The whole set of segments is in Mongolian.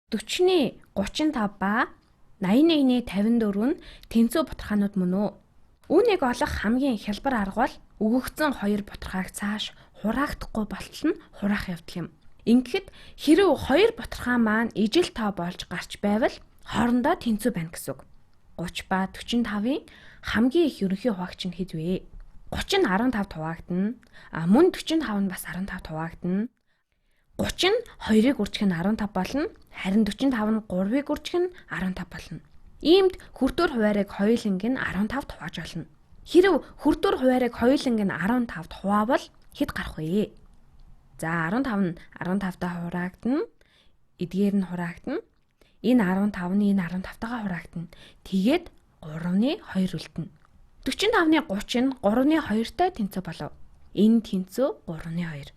40-ны 35 ба 81-ний 54 нь тэнцүү бутархаанууд мөн үү? Үүнийг олох хамгийн хялбар арга бол өгөгдсөн хоёр бутархааг цааш хураагдахгүй болтол нь хураах явдал юм. Ингэхэд хэрэв хоёр бутархаа маань ижил тоо болж гарч байвал хоорондоо тэнцүү байна гэсэн үг. 30 ба 45-ын хамгийн их ерөнхий хуваагч нь хэд вэ? 30 нь 15 хуваагдана. А мөн 45 нь бас 15 хуваагдана. 30 нь 2-ыг үржих нь 15 болно. Харин 45 нь 3-ыг үржих нь 15 болно. Иймд хүртүүр хуваарийг хоёуланг нь 15-д хувааж болно. Хэрэв хүртүүр хуваарийг хоёуланг нь 15-д хуваавал хэд гарах вэ? За, 15 нь 15-таа хураагдана. Эдгээр нь хураагдана. Энэ 15 нь энэ 15-тайгаа хураагдана. Тэгээд 3-ны 2 үлдэнэ. 45-ны 30 нь 3-ны 2-тай тэнцүү болов. Энэ тэнцүү 3-ны 2.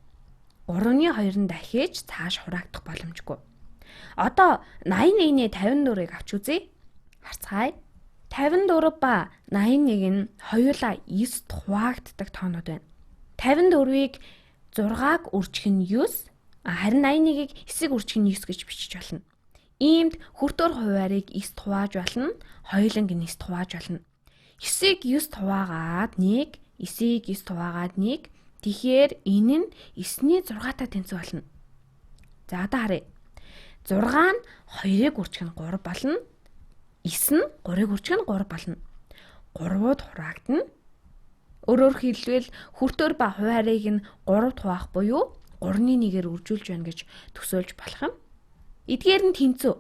3-ны 2 нь дахиж цааш хураагдах боломжгүй. Одоо 81-ний 54-ыг авч үзье. Харцгаая. 54 ба 81 нь хоёулаа 9-д хуваагддаг тоонууд байна. 54-ыг 6-аг үржих нь 9, харин 81-ийг 9-ийг үржих нь 9 гэж бичиж болно. Иймд хүртүүр хуваарийг 9-д хувааж болно, хоёуланг нь 9-д хувааж болно. 9-ийг 9-д хуваагаад 1, 9-ийг 9-д хуваагаад 1. Тэгэхээр энэ нь 9-ний 6-тай тэнцүү болно. За, одоо харъя. 6 нь 2-ыг үржих нь 3 болно. 9 нь 3-ыг үржих нь 3 болно. 3-ууд хураагдана. Өөрөөр хэлбэл хүртөөр ба хуваарийг нь 3-д хуваах буюу 3-ны 1-ээр үржүүлж байна гэж төсөөлж болох юм. Эдгээр нь тэнцүү.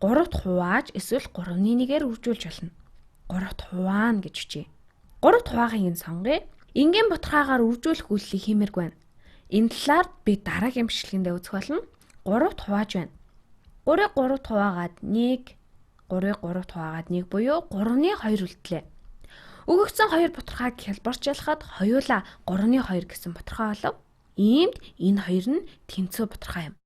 3-д хувааж эсвэл 3-ны 1-ээр үржүүлж болно. 3-д хуваана гэж бичье. 3-д хуваахыг нь сонгоё. Энгийн бутархаагаар үржүүлэх үйлдэлийг хиймээргүй байна. Энэ талаар би дараагийн бичлэгэндээ үзэх болно. 3-д хувааж байна. 3-ыг 3-д хуваагаад 1, 3-ыг 3-д хуваагаад 1 буюу 3-ны 2 үлдлээ. Өгөгдсөн хоёр бутархааг хялбарчлахад хоёулаа 3-ны 2 гэсэн бутархаа олов. Иймд энэ хоёр нь тэнцүү бутархаа юм.